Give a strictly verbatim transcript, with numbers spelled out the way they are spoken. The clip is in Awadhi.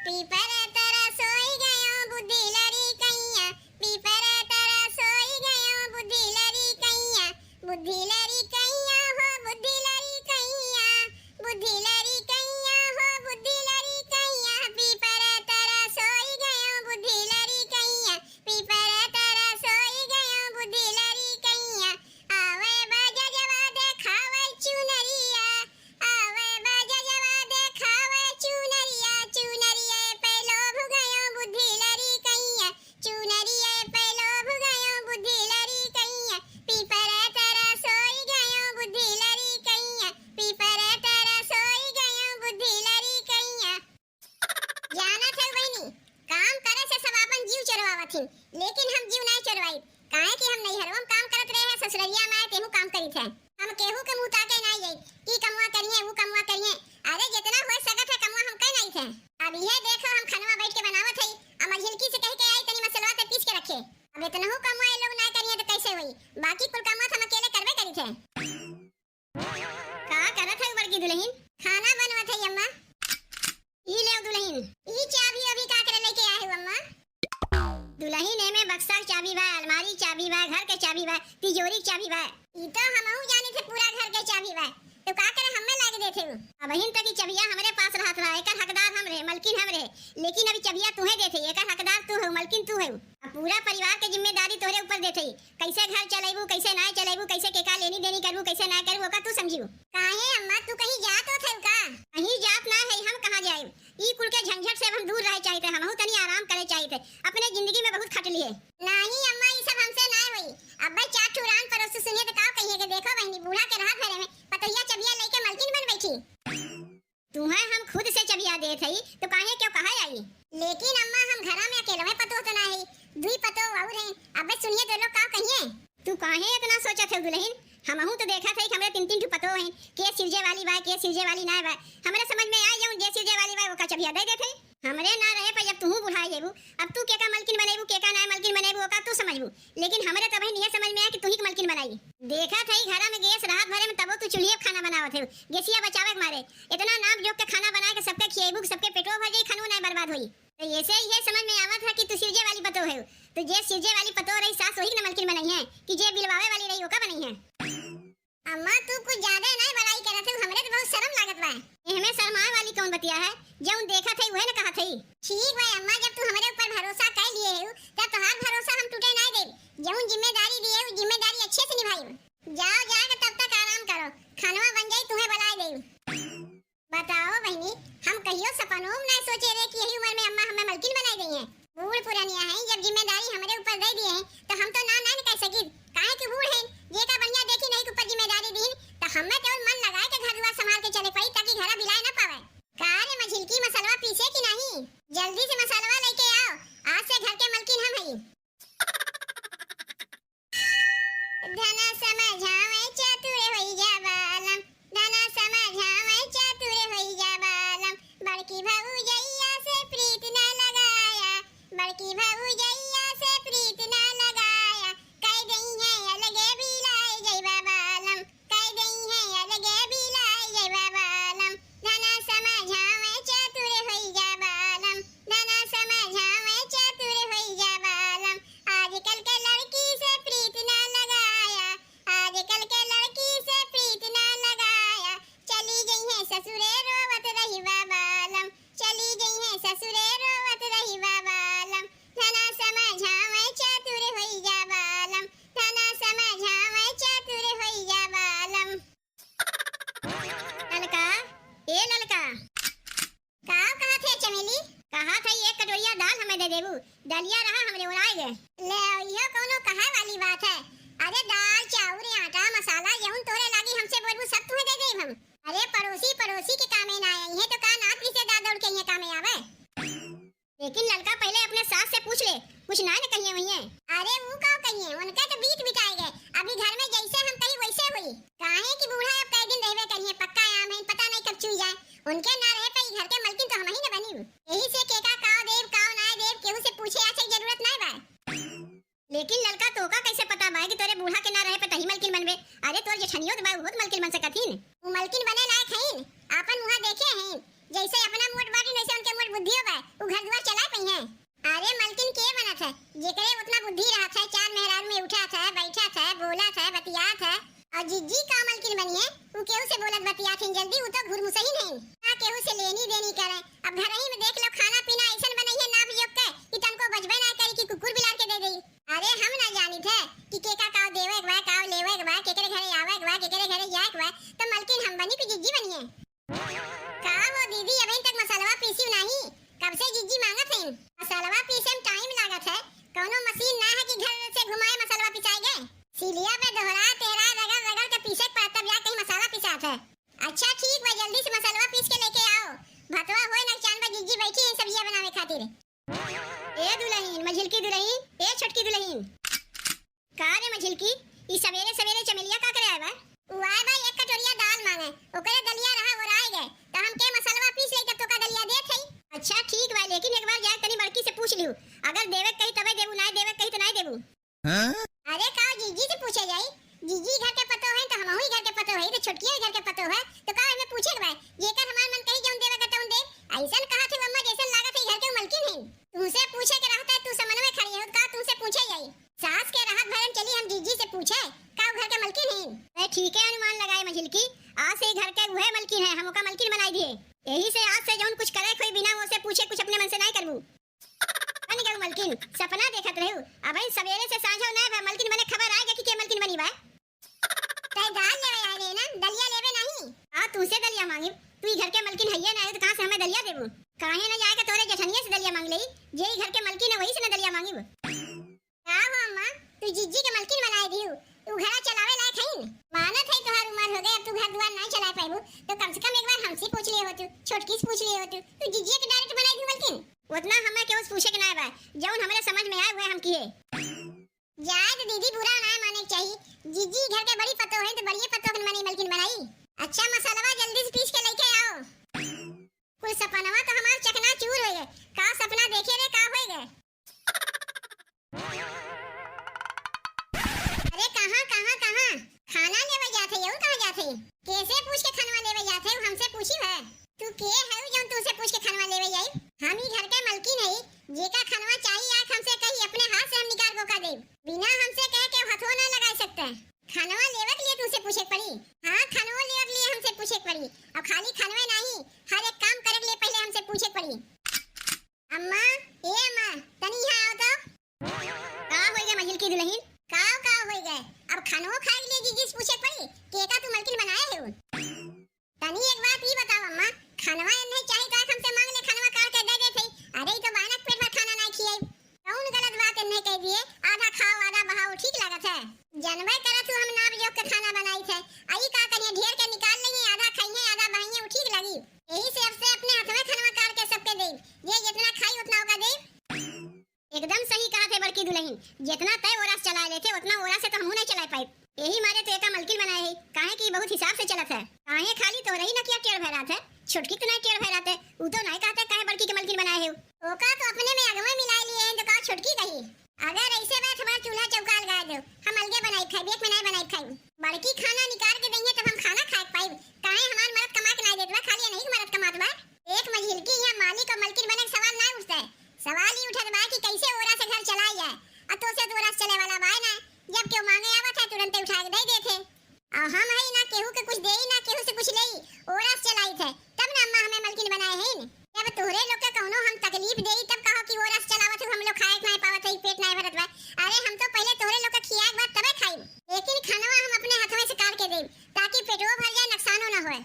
पीपर तर सोई गयो बुद्धि लड़कइया, पीपर तर सोई गयो बुद्धि लड़कइया, बुद्धि लड़कइया हो बुद्धि लड़कइया, बुद्धि लड़कइया हो बुद्धि लड़कइया, पीपर तर सोई गयो बुद्धि लड़कइया, पीपर तर सोई गयो बुद्धि लड़कइया। आवे बजजवा देखावे चुनरिया, आवे बजजवा देखावे चुनरिया, चुनरिया पे लोभ गयो बुद्धि लड़कइया, चुनरिया पे लोभ गयो बुद्धि लड़कइया, पीपर तर सोई गयो बुद्धि लड़कइया, पीपर तर सोई गयो बुद्धि लड़कइया। जानत है बहिनी, काम करे से सब आपन जीव चोरवावत हिन, लेकिन हम जीव नाय चोरवाई, काहे कि हम नैहरवा में काम करत रहे हैं, ससुररिया में आए तेहू काम करित है। हम केहू के मुँह ताके नाय जाई कि कमवा करिए, ऊ कमवा करिए। अरे जितना हो सकत है कमवा हम कह नाई थे। अब ये देखो हम खनवा बैठ के बनावत है, अब मझिलकी से कह के आई तनी मसलवा ते पीस के रखे। अब इतनहु कमवा ये लोग नाय करिए तो कैसे होई? बाकी कुल कमवा तो हम अकेले करबे करित है। का करत है बड़की दुलहिन? खाना बनवत है अम्मा। ई लेव दुलहिन, ई चाभी अभी का करे लेके आए हो अम्मा? दुलहिन, एमे बक्सा के चाभी बा, अलमारी के चाभी बा, घर के चाभी बा, तिजोरी के चाभी बा। ई तो हमहू जानी थे पूरा घर के चाभी बा, तो का करे हमें लाके देते हो? अबहिन तक ई चबिया हमरे पास रहत रहा, एकर हकदार हम रहे, मलकिन हम रहे, लेकिन अभी चबिया तुहे देते, एकर हकदार तू हो, मलकिन तू हो। अब पूरा परिवार के जिम्मेदारी तोहरे ऊपर देते, कैसे घर चलेबू, कैसे ना चलेबू, कैसे केका लेनी देनी करबू, कैसे ना करबू, ओका तू समझियो। काहे अम्मा, तू कहीं जात होत है का? कहीं जात ना है, हम कहाँ जाए? ई कुल के झंझट से अब हम दूर रहे चाहित है, हमहू तनी आराम करे चाहित है, अपने जिंदगी में बहुत खट लिए। नहीं अम्मा, ई सब हमसे ना होई। अब्बे चार ठो रान पड़ोस सुनिए तो का कहिए कि देखो बहिनी, बूढ़ा के रहत भरे में पतोहिया चबिया लेके मलकिन बन बैठी। तुहें हम खुद से चबिया देत हई, तो काहे क्यों कहा आई? लेकिन अम्मा, हम घरा में अकेलवे पतोह तो ना हई, दुई पतोह और हैं। अबे सुनिए तो लोग का कहिए। तू काहे इतना सोचत है दुलहिन? हमहू तो देखत हई कि हमरे तीन तीन ठो पतोह हैं, के सिरजे वाली बा, के सिरजे वाली ना बा। हमरे समझ में आ जाऊं, जे सिरजे वाली बा, ओका चबिया दे देत हई। हमरे ना रहे पर जब तुहू बुढ़ा जेबू, अब तू केका मलकिन बनेबू, केका ना मलकिन बनेबू, ओका तू समझबू, लेकिन हमरे तबही नहीं समझ में आए कि तुही के मलकिन बनाई। देखत हई घरा में गैस रहत भरे में तबो तू चूल्हे पे खाना बनावत है, गैसिया बचावे के मारे। इतना नाप जोख के खाना बना के सबके खिएबू कि सबके पेटो भर जाई, खानो ना बर्बाद होई। तो ऐसे ही है समझ में आवत है कि तू सिरजे वाली पतो है, तो जे सिरजे वाली पतो रही सास वही के ना मलकिन बनाई है कि जे बिलवावे वाली रही ओका बनाई है। अम्मा, तू कुछ ज्यादा ना बड़ाई करत हो, हमरे तो बहुत शर्म लागत बा। एहमे शर्माए वाली कौन बतिया है? जौन देखत है उहे न कहत है। ठीक बा अम्मा, जब तू हमरे ऊपर भरोसा कर लिए हो, तब तोहार भरोसा हम टूटे ना देब। जौन जिम्मेदारी दिए हो, जिम्मेदारी अच्छे से निभाई। जाओ, जाके तब तक आराम करो, खानवा बन जाई, तुम्हें बुलाए देब। बताओ बहिनी, हम कहियो सपनों में ना सोचे रहे कि यही उम्र में अम्मा हमें मलकिन बनाई देई हैं। बूढ़ पुरनिया हैं, जब जिम्मेदारी हमरे ऊपर दे दिए हैं, तो हम तो ना ना न कह सकी, काहे कि बूढ़ हैं। जेका बढ़िया देखी नहीं के ऊपर जिम्मेदारी दीन, तो हमें केवल मन लगाए के घर दुआर संभाल के चले पड़ी, ताकि घरा बिलाए ना पावे। का रे मझिलकी, मसलवा पीसे कि नहीं? जल्दी से मसलवा लेके आओ, आज से घर के मलकिन हम हई। धना समझावे चतुर होई जा बालम, धना समझावे चतुर होई जा बालम, बड़की भौजैया से प्रीत न लगाया, बड़की भौजैया से प्रीत न लगाया, कह गई है अलगे बिलाए जइबा बालम, कह गई है अलगे बिलाए जइबा बालम, धना समझावे चतुर होई जा बालम, धना समझावे चतुर होई जा बालम, आजकल के लड़की से प्रीत ना लगाया, आजकल के लड़की से प्रीत ना लगाया, चली जइहें ससुरे रोवत रहिबा बालम, चली जइहें ससुरे रोवत रहिबा बालम, धना समझावे चतुर होई जा बालम, धना समझावे चतुर होई जा बालम। ललका, ए ललका। का कहत है चमेली? कहत है एक कटोरिया दाल हमें दे देबू, दलिया रहा हमरे ओराए गए। ले, इहो कौनो कहे वाली बात है? अरे दाल, चाउर, आटा, मसाला, जौन तोरे लागी हमसे बोलबू सब तुम्हें दे देब हम। अरे पड़ोसी, पड़ोसी के कामे ना आई है तो का नात रिश्तेदार दौड़ के यहाँ कामे आवे? लेकिन ललका पहले अपने सास से पूछ ले, कुछ ना न कहिए हुई है। अरे वो का कहिए, उनका तो बीत बिटाए गए, अभी घर में जैसे हम कही वैसे हुई। काहे कि बूढ़ा अब कई दिन रहबे करिए, पक्का आम है, पता नहीं कब चुई जाए। उनके ना रहे पे ई घर के मलकिन तो हम ही न बनी। यही से केका काव देव, काव ना देव, केहू से पूछे आछे के जरूरत नहीं बा। लेकिन ललका तोका कैसे पता बा कि तोरे बूढ़ा के ना रहे पे तही मलकिन बनबे? अरे तोर जेठनियो तो बा, उहो तो मलकिन बन सकत हिन। उ मलकिन बने लायक हईन, आपन मुहा देखे हईन, जैसे अपना मोट बाटिन वैसे उनके मोट बुद्धियो बा। उ घर दुआर चलाए पइहें? अरे मलकिन के बनत है, जेकरे उतना बुद्धि रहत है, चार मेहरारू में उठत है, बैठत है, बोलत है, बतियात है। और जिज्जी का मलकिन बनिए, उ केहू से बोलत बतियात हैं जल्दी, उ तो घुरमुसहिन हैं। ना केहू से लेनी देनी करे। अब घरही में देख लो, खाना पीना ऐसन बनइहे नाप जोख के कि तनको बचबे ना करी कि कुकुर बिलार के दे देई। अरे हम ना जानित है कि केका काव देवे के बा, काव लेवे के बा, केकरे घरे आवे के बा, केकरे घरे जाए के बा, तो मलकिन हम बनी कि जिज्जी बनिए? का हो दीदी, अबहिन तक मसलवा पीसी नाही? कब से जिज्जी मांगत हईन? मसलवा पीसे में टाइम लागत है, कौनो मशीन ना है कि घर से घुमाए मसलवा पिसाए गए। सिलिया पे दोहरा, तेरा रगड़ रगड़ के पीसे के पड़त, तब जाके ही मसाला पिसात है। अच्छा ठीक बा, जल्दी से मसलवा पीस के लेके आओ, भतवा होए ना चान बा, जिज्जी बैठी है सब्जिया बनावे खातिर। ए दुलहिन, मझिलकी दुलहिन, ए छोटकी दुलहिन। का रे मझिलकी, ई सवेरे सवेरे चमेलिया का करे आए बा? उ आए बा एक कटोरिया दाल मांगे, ओकरे दलिया रहा ओराए गए, त हम के मसलवा पीस लेई तब तोका दलिया देत हई। अच्छा ठीक बा, लेकिन एक बार जाए तनी बड़की से पूछ लिहू, अगर देवे के कही तबे देबू, नाय देवे के कही त नाय देबू। हाँ? अरे का जिज्जी से पूछे जाई? जिज्जी घर के पतो है त हमहू ही घर के पतो है, त छोटकिया घर के पतो है, त का एमे पूछे के बा? जेकर हमार मन कही जौन देवे के तौन दे। ऐसन कहत है अम्मा जैसन लागत है घर के मलकिन है। तुमसे पूछे के रहता है, तू समनवे खड़ी हो, का तुमसे पूछे जाई? सास के रहत भरम चली हम जिज्जी से पूछे, का उ घर के मलकिन है? ए, ठीक है अनुमान लगाए मझिलकी, आज से ई घर के उहे मलकिन है, हम ओका मलकिन बनाई दिए। यही से आज से जौन कुछ करे कोई बिना ओसे पूछे कुछ अपने मन से नाय करबू। बन गऊ मलकिन, सपना देखत रहू, अबहिन सवेरे से सांझो नाय भा मलकिन बने खबर आए गए कि के मलकिन बनी बा। तै दाल लेवे आए रहे ना, दलिया लेवे नहीं। आ, तुमसे दलिया मांगिब? तू ई घर के मलकिन हइये ना हो, तो कहाँ से हमें दलिया देबू? काहे ना जाए के तोरे जेठनिया से दलिया मांग लेई, जे ई घर के मलकिन है, वही से ना दलिया मांगिब। का हो अम्मा, तू जिज्जी के मलकिन बनाए दिहू, तू घरा चलावे लायक हईन? मानत है तोहार उम्र हो गए, अब तू घर दुआर नहीं चलाए पाएबू, तो कम से कम एक बार हमसे पूछ लिए होतू, छोटकी से पूछ लिए होतू, तू जिज्जी के direct बनाए दिहू मलकिन। उतना हमें केहू से पूछे के ना बा, जौन हमरे समझ में आए, वह हम किए। जाए तो दीदी, बुरा ना माने के चाही। जिज्जी घर के बड़ी पतोह है, तो बड़िए पतोह के मने मलकिन बनाई। अच्छा, मसलवा जल्दी से पीस के लेके आओ। कुल सपनवा तो हमार चकनाचूर हो गए। का सपना देखे रे, का हो गए? अरे कहाँ, कहाँ, कहाँ? खाना लेवे जात है, और कहाँ जात है? कैसे पूछ के खानवा लेवे जात है, हमसे पूछी है? तू के है जौन तुमसे पूछ के खानवा लेवे जाई? हम ई घर के मलकिन है, जेका खानवा चाही आके हमसे कही, अपने हाथ से हम निकाल के ओका देब। बिना हमसे कहे के हथो ना लगाए सकते। खानवा लेवे के लिए तुमसे पूछे के पड़ी? हाँ, खानवा लेवे के लिए हमसे पूछे के पड़ी। और खाली खानवे नहीं, हर एक काम करे के लिए पहले हमसे पूछे के पड़ी। अम्मा, ए अम्मा, तनी यहाँ आओ तो। का होई गए मझिलकी दुलहिन? का, का होई गए? अब खानवो खाए के लिए जिज्जी से पूछे के पड़ी, के का तू मलकिन बनाए है? तनी एक बात ई बताओ अम्मा, खानवा एन्हे चाही तो हमसे मांग ले, खानवा काट के दे देत है। अरे, ई तो बानक पेट भर खाना ना खियाई। कौन गलत बात एन्हे कह दिए? आधा खाओ, आधा बहाओ, ठीक लागत है? जनबे करत हूँ हम नाप जोख के खाना बनाई थे। आई का करिए, ढेर के निकाल लेंगे, आधा खाइए, आधा बहाइए, वो ठीक लगी। यही से अब से अपने हाथ में खानवा काट के सबके देब। जे जितना खाई उतना ओका देब। एकदम सही कहत है बड़की दुलहिन, जितना तय ओरस चलाए लेते उतना ओरस से तो हमहू नहीं चलाए पाइब। यही मारे तो एका मलकिन बनाए है, काहे कि बहुत हिसाब से चलत है। काहे खाली तोहरे ही नकिया टेढ़ भय रहत है, छोटकी तो नहीं टेढ़ भय रहत है, उ तो नहीं कहते काहे बड़की के मलकिन बनाए है। ओका तो अपने में अगवे मिलाए लिए हैं तो का छोटकी कही। अगर ऐसे बात हमार चूल्हा चौका अलगाए दो, हम अलगे बनाई खाई, एक में नहीं बनाई खाई। बड़की खाना निकाल के देंगे तब हम खाना खाए पाइब, काहे हमार मरद कमा के नहीं देत बा, खाली नहीं मरद कमात बा। एक मझिलकी यहाँ मालिक और मलकिन बने के सवाल ना उठता है। सवाल ई उठत बा कि कैसे ओरा से घर चलाया जाए। आ तो से तो ओरा से चले वाला बा ना, जब केहू मांगे आवत है तुरंते उठा के दे देत है। और हम है ना केहू के कुछ देई ना केहू से कुछ लेई, ओरा से चलाई थे, तब ना अम्मा हमें मलकिन बनाए हैं। जब तोहरे लोग के कौनो हम तकलीफ देई तब कहो कि ओरा से चलावत हो, हम लोग खाए के नहीं पावत है, पेट नहीं भरत बा। अरे हम तो पहले तोहरे लोग के खियाए के बाद तबे खाई, लेकिन खानवा हम अपने हाथवे से काट के देब ताकि पेटवो भर जाए, नुकसानो ना होए।